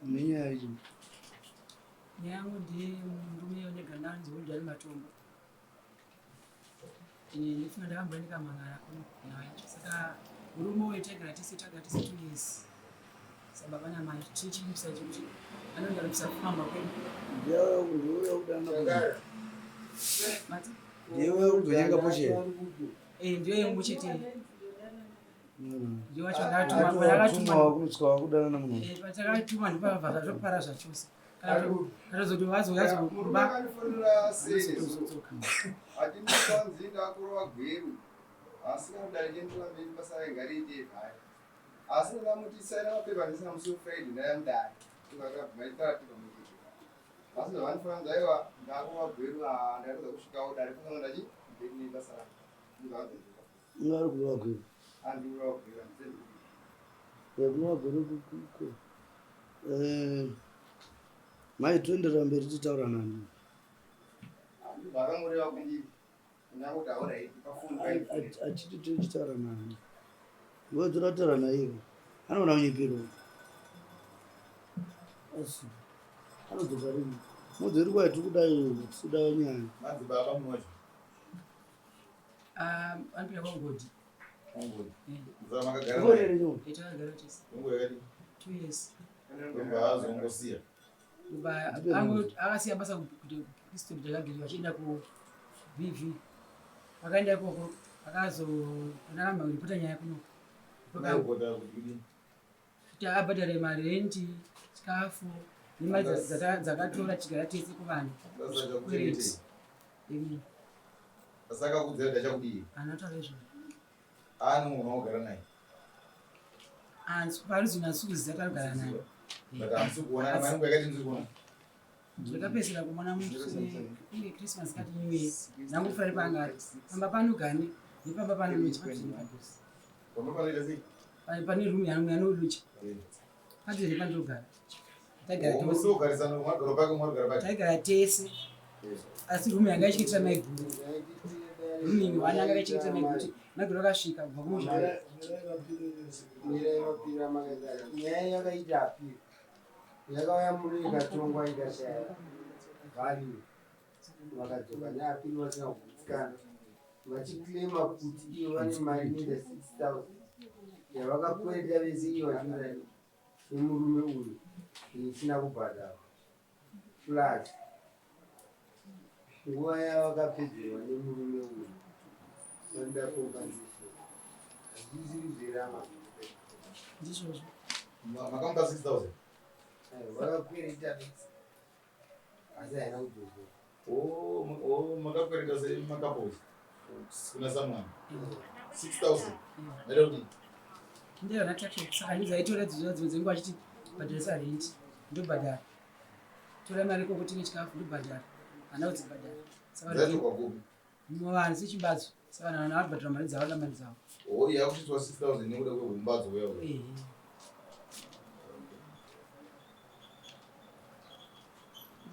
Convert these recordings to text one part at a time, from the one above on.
Nenyaya yacho. Nyaya yangu ndiye murume uneganda anzi Wildani Matombo. Ini ndifunga ndakambouya ndikamhan'ara kuno nhau yacho. Saka murume uyu taigara tese tagara tese 2 years sababa namai. Chii chidimisa chekuti anondarambisa kufamba kwedu. Ndiye kudana. Mati? Ndiye kuzonyenga Portia. Eh, ndiyo yangu chete. Ndiyo wacho ndakatuma ndakatuma Kunotswa kudana namunhu. Eh, patakatuma ndipabva zvatopara zvachose. Katozoti vazouya zokumba. Akanifonera sei? Kuzodzoka. Hatinokanzi ndakurova Gweru, asi kana ndendira mberi basa ngariite zvai, asi ndamuti saina mapepa ndisina musi weFriday ndaya mudare maitaratika muchete, asi zvavanifanira kunzi aiwa, ndakurova Gweru, ndakatadza kusvikawo dare fanira ndachi mberi nebasa rangu. Ungari kurova Gweru. Andikurova Gweru, handisei. Kurova Gweru kuko. Mai, toenderera mberi tichitaura nani. Zvakangoreva kundiri unyange alright pafoni. Achiti tichitaura nani. Ngozi toda kutaura naivo. Anoona kunyepero. Asi anodzoka rini? Mudzori kwai tiri kudai tikuda nyaya. Madzibaba munocho. Ah, anopinda kwaNgodi. Ongoni. Eh, Muzara makagara naye. Ufonere nyuma. Takagara tese. Nguva yakadii? 2 years. Ndobva azongosiya. Kuba akasiya basa kuti Kristu takagiri vachienda ku BV. Vakaenda ikoko akazonaramba kuripota nyaya kuno. Ndakugota kuti kudii? Kuti abhadhare marenti, chikafu nemari dzakatora chigara tese kuvanhu. Basa chakuchengetei. Saka kudzira ndachakudii? Anotaura izvozvo. Ani munhu waugara naye? Parizvino hasi kuziva tarigara naye. But hamusi kuonana, mari nguva yakati musi kuona. Ndakapedzisira kumona kunge Christmas kati New Year. Ndangofari panga ari. Pamba pano gane nepamba pano loja padhuze nepadhuze. Pamba panoita sei? Pane room yangu yanoloja. Padhuze nepandinogara. Taigara tose. Munogarisana, mwagara pake, mwagara pake. Taigara tese. Asi room yanga ichiitira maiguru. Room imwe wana yanga ichiitira maiguru kuti maiguru akasvika kubva kumusha. Mirai mapira makaita nyaya yakaita appeal yakauya muno ikatongwa ikashaya value, vakadzoka neappeal vasina kugutsikana vachiclaima kuti ivo vane mari inoita 6000 yavakakwereta vese iyo vachiuya nemurume uyu isina kubhadharwa, plus nguva yavakapedzerwa nemurume uyu vanoda compensation. Hazvisiri zverama. Ndizvozvo. Makamupa 6000. Vakakwereta vese asi haina kudzosera. Oh, makakwereta semacouples kuna someone 6000. Maida kudii? Ndiyo na saka ndidzo aitora dzidzo dzimwe dzenguva achiti bhadharisa rent, ndobhadhara. Tora mari ikoko tine chikafu, ndobhadhara. Hana kudzibhadhara. Saka Dzaitokwa kupi? Muvanhu sechimbadzo. Saka vanhu vanobhadhara mari dzavo namari dzavo. Oh, yakuchiitwa 6000 nekuda kwehumbadzo uya uya. Ehe.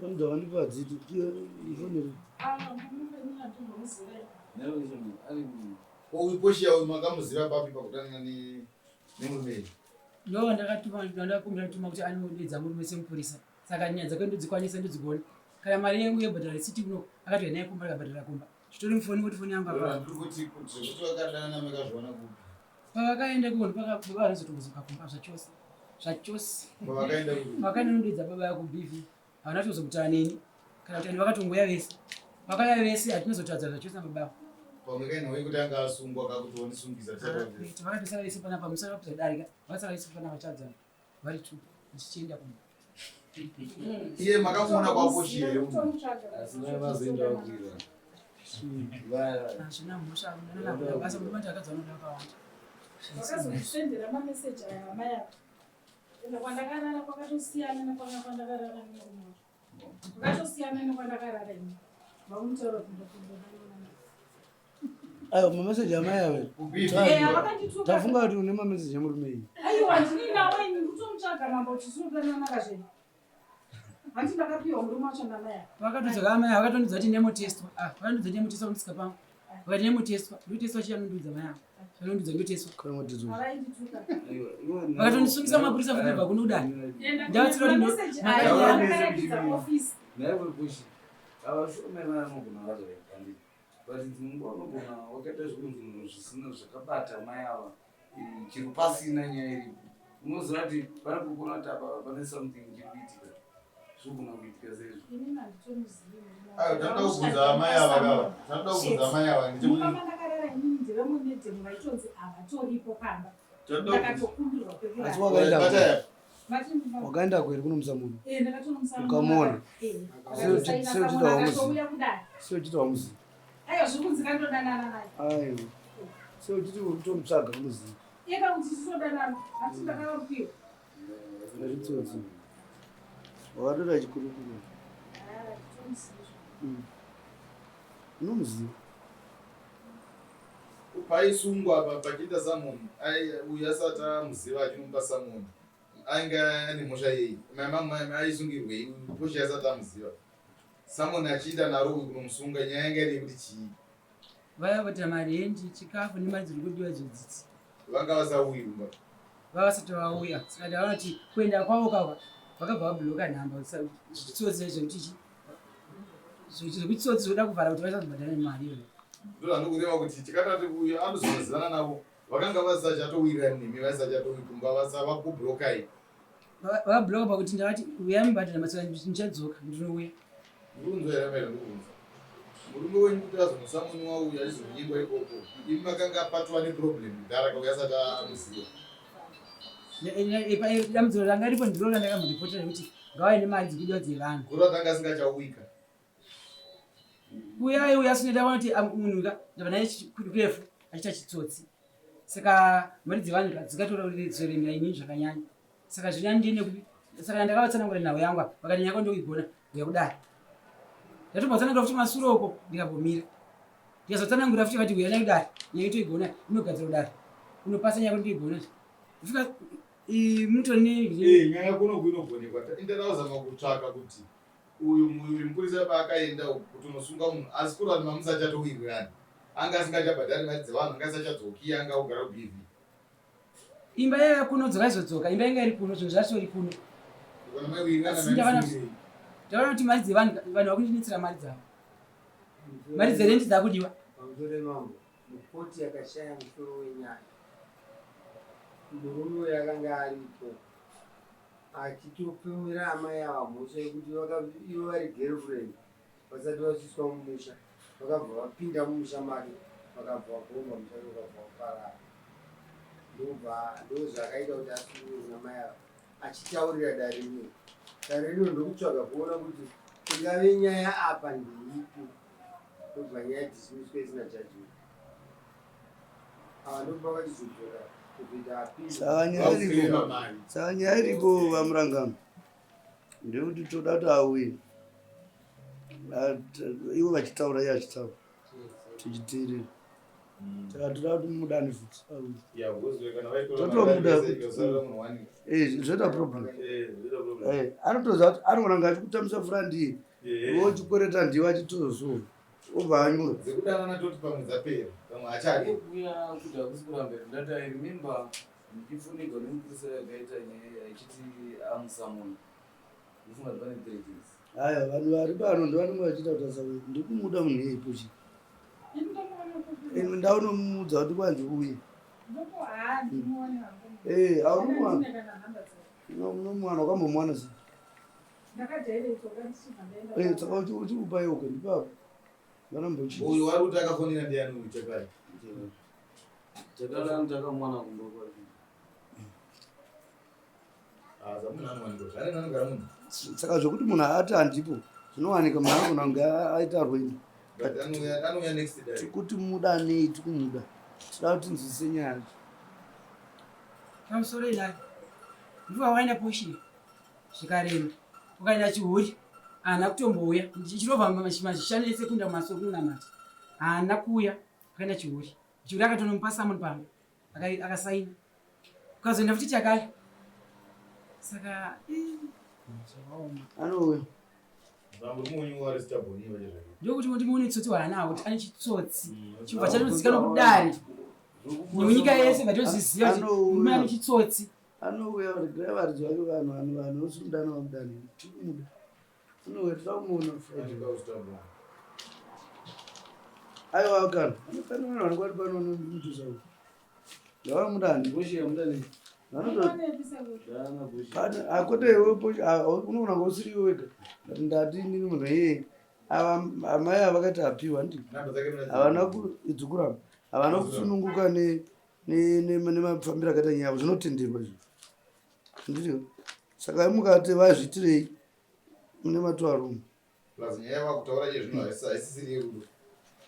Foni dzavandipa hadziti. Ifonere. Uyu Portia uyu makamuziva papi pakudanana nemurume iyi? Ndo ndakatuma, ndakakumbira kutuma kuti anodedza murume semupurisa. Saka nyaya dzake ndodzikwanisa, ndodzigona. Kana mari yangu yebhadhara risiti kuno akati naye kumba akabhadhara kumba. Zvitori mufoni kuti foni yangu apa. Ndiri kuti zvekuti vakadanana makazviona kupi? Pavakaenda kuno baba vanozotozoka kumba zvachose. Zvachose. Pavakaenda kupi? Vakaenda nodedza baba kuBV. Havana kutozokutaura neni. Kana kuti vakatongoya vese. Vakauya vese hatinozotadza zvachose nababa. Pamwe kaina wekuti anga asungwa kakuti wandisungisa tisati. Vakatosara vese panapa musara wakuzodarika. Vakasara vese panapa vachadzana. Vari tu tichienda kumba. Iye makamuona kwaPortia here munhu? Asi mai vazoenda kukwira. Hazvina mhosva, hakuna basa kuti manje akadzi vanoda vakawanda. Vakazondisendera mameseji aya amai ava. Ende kwandakarara kwakatosiyana nekwanga kwandakarara nemurume wacho, kwakatosiyana nekwandakarara ini vakumutaura kuti ndakundodanana. Aiwa, mameseji amai ava. Vakandituka. Tafunga kuti une mameseji emurume iyi. Aiwa, ndini nawo ini kutomutsvaga mambo kuti tinodanana kazveni. Hanti ndakapiwa murume wacho namai ava. Vakatodzoka amai vakatondidza kuti nemotestwa. Ah, vakandidza kuti nemotestwa kumusika pangu. Vakati nemotestwa, ndotestwa chiya nondiudza mai ava. Vanondudza ndoteswa. Kana matidzo. Havaindituka. Vakatondisungisa mapurisa futi kubva kuno kudai. Enda Ndabatsira kuti mameseji aya akaratidza ofisi. Naiwe kushi avashomera anogona vazorekandii but dzimwe nguva unogona wakaita zvimwe zvinhu zvisina zvakabata mai ava eh, chiri pasina nyaya iripo unoziva kuti pane kukuona kuti apa pane something chiri kuitika zvinogona kuitika seizvo. Inini handitomuzivi. Ayo, tanoda kubvunza amai ava kava. Tanoda kubvunza amai ava Mumba ndechekuti mandakarara inini ndevamwe nedhemu vaitonzi havatoripo pamba. tanoda kubvunza. Ndakatokumbirwa Asi pekurara. wakaenda Bata apa. Vati mumba- wakaenda kweri kunomusa munhu. Eh, ndakatonomusana Ukamuona? Eh, Sio akatosaina sio samona, chita wamuzi. akatouya kudai. Sio chita wamuziva. Aiwa zviri kunzi kandodanana naye. Aiwa. Sio chiti uri kutomutsvaga kumuziva. Eka kuti tisodanana. Hati ndakavapiwa. Zvitsotsi. Wakatoita chikurukuru. Ah, tomuzivi. Unomuziva. Paisungwa apa pachiita samoni uyu asati amuziva achinomupa samoni ainge ane mhosva yei mai aisungirwei posha asati amuziva samoni achiita naro uyu kunomusunga nyaya yanga iri yekuti chii Vaya vabhadhara marendi, chikafu nemari dziri kudiwa idzodzidzi. vanga vasauyi kumba Vava vasati vauya. Saka ndaona kuti kuenda kwavo kava vakabva vabhuloka nhamba zvitsotsi zvekuti chi zvekuti tsotsi zvoda kuvhara kuti vasazobhadhara nemari iyoyo. Ndozvandikureva kuti tikatati uyu anozonozivana navo vakanga vasachatowirirani nemi vasachatowi kumba vasavakubhulokai. Vabhuloka pakuti ndavati uyai mubhadhara masaka ndichadzoka ndinouya. Ndirikunzwa here mai zvandirikunzwa? Murume wenyu kuti azonosamoni wauyu achizonyengwa ikoko imi makanga apatwa neproblem kudhara kauya asati amuziva. Dambudziko ranga ripo ndiro randakamuripotera rekuti ngavauye nemari dzikudiwa dzevanhu. Kureva kuti anga asingachauika. Uyai uya asina ndaona kuti munhu ka ndabva naye kurefu achiita chitsotsi. Saka mari dzevanhu ka dzikatoremera inini zvakanyanya. Saka zvina ndiende kupi? Saka ndakavatsanangura nhau yangu apa vakati nyaya yako ndokuigona uya kudai. Ndatombatsanangura futi masure uko ndikambomira. Ndikazotsanangura futi vati uya nayo kudai nyaya itoigona inogadzira kudai. Unopasa nyaya yako ndoigona. Kusvika mutoni Eh, nyaya kuno inogonekwa. Indakazama kutsvaka kuti uyu uyu mupurisa paakaenda uku kuti unosunga munhu asi kuri vanhu mamusachatowirirani. Anga asingachabhadhari mari dzevanhu, anga asachadzoki, anga ogara kuBV. Imba yaiva kuno dzakaizodzoka imba yanga iri kuno zvinhu zvatori kuno. Kana maiwirirana Asi ndakana- maimusungirei. Ndaona kuti mari dzevanhu vanhu vakundinetsera mari dzavo. Mari dzerendi dzakudiwa. Pamusoro mambo, mukoti yakashaya musoro wenyaya. Murume uyu akanga aripo achitopomera amai ava mhosva yekuti ivo vari girlfriend vasati vasviswa mumusha vakabva vapinda mumusha make vakabva vabhomba musha wake ukabva waparara. Ndobva ndozvakaita kuti asungwe kuna mai ava achitaurira dare rino. Dare rino ndokutsvaga kuona kuti ingave nyaya apa ndeipi ndobva nyaya dismisswa isina judgment. Ava ndobva vachizodzoka kuzoita appeal. Saka nyaya iripo. Vakuclaima mari. Saka nyaya iripo vaMurangano. Ndekuti toda kuti auye. Ivo vachitaura iye achitaura. Tichiteerera. Saka toda kuti mudane futi auye. Yeah, because kana vaitora Totomuda mari kuti- ikasarira munhu wani. Eh, zvoita problem. Eh, zvoita problem. Eh, anotoziva kuti anogona kunge achikutambisa fura ndiye. Eh. Wochikwereta ndiwe achitozosuwa. Obva anyura. Dzekudanana toti pamwe dzapera, pamwe achadi. Kuya kuti hakusi kuramba here ndati I remember ndichifonegwa nemupurisa yakaita nyaya achiti amusamona ndofunga kuti pane 3 days. Aya, vanhu vari pano ndivanenge vachiita kuti asauye. Ndikumuda munhu iyeye pushi. Ini ndomuona kupi? Imi ndaunomuudza kuti kwanzi uye. Ndopo haa ndimuone hangu. Eh, aunomuwana. Ndine kana nhamba dzake. Unomuwana wakambomuwana sei? Ndakajaira tsoka ndichibva ndaenda. Eh, saka uchikupa iwe ndipapo. Vanambochi. Uyu wari kuti akafonera ndiani uyu chakare? Takadaro takamwana kumba kwake. Ah, zamunhu anowanikwa. Zvane anogara munhu. Saka zvokuti munhu ati handipo zvinowanika munhu anogona kunge aita rwendo. But anouya next day. Tikuti mudanei tikumuda. Tinoda kuti tinzwisise nyaya yacho. Pamusoro idai. Ndivo waenda poshi zvikarema. Ukaenda chihuri haana kutombouya. Ndichirova mazishanu esekunda mumasoro kunamata. Haana kuuya akaenda chihuri. Chihuri akatonomupa samoni pamba. Akasaina. Ukazoenda futi chakare. Saka zvakaoma. Anouya. Bambo munyu wari sitaboni vachazvake. Ndokuti kuti muone tsotsi waanawo kuti ane chitsotsi. Chibva chatozikanwa kudare. Nemunyika yese vatozviziva kuti Anouya. murume ane chitsotsi. Anouya regai varidzi vake vanhu vanhu vanhu vosundana vamudani tikumuda. Anouya toda kumuona Friday. Aiwa kana. Pane vanhu vanenge vari pano vanomutusa. Ngavamudani. Vanoto akwete iwe unoona ngosiri iwe wega. Ndati ndini munhu iyeye. Ava amai ava vakati apiwa ndi. Havana kuidzukuramba. Havana kusununguka ne nemafambiro akaita nyaya yavo zvinotenderwa izvo. Ndizvo. Saka mukati vazviitirei mune matwaro. Plus nyaya yavakutaura iye zvino haisisiri yerudo.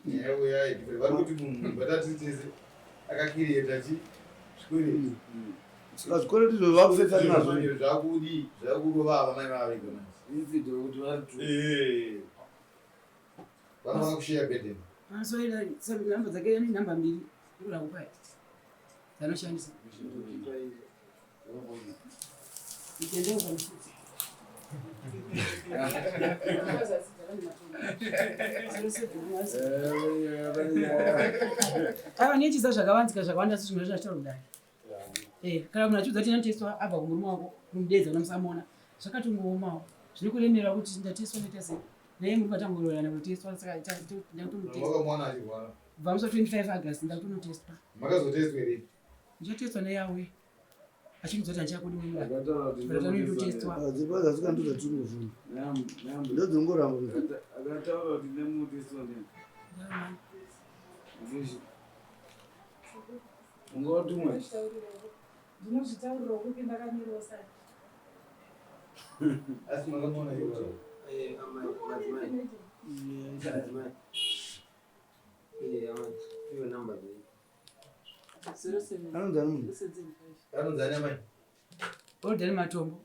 Nyaya yavo yaidifferent. Vari kuti munhu vatati tese akakiriyeta chi zvikwereti. Saka zvikwereti izvo vakufetsa nazvo. Zvakudii zvakurova ava mai vavega manje. Instead yekuti vari two. Eh. Vanofanira kusheya burden. Namba dzake ane namba mbiri ikuda kupai dzanoshandisa. Aiwa nechiza zvakavanzika zvakawanda asi zvimwe zvazvitaura kudai. Eh, kana munhu achiudza kuti ndinotestwa abva kumurume wako kumudedza unomusamona zvakatongoomawo zvinokuremera kuti ndatestwa ndoita sei naye murume atangoroorana kutestwa saka ndakutonotestwa Wakamuwana achirwara. kubva musi wa 25 August ndakutonotestwa. Makazotestwa here? Ndichatestwa neyauya achindiudza kuti handichakudi murume Akataura kuti But anoindotestwa. Dzipa dzasika ndidzo dzatiri kuvhuna. Ndodzingoramba. Akataura kuti nemutestwa ne. Ungawatumwa. Ndinozvitaurira kupi ndakamirawo saka. Asi makamuona achirwara. Eh, amai, madzimai. Madzimai. Eh, amai. Iwe number dzenyu. Anonzi ani munhu? Anonzi ani amai? Odhani Matombo.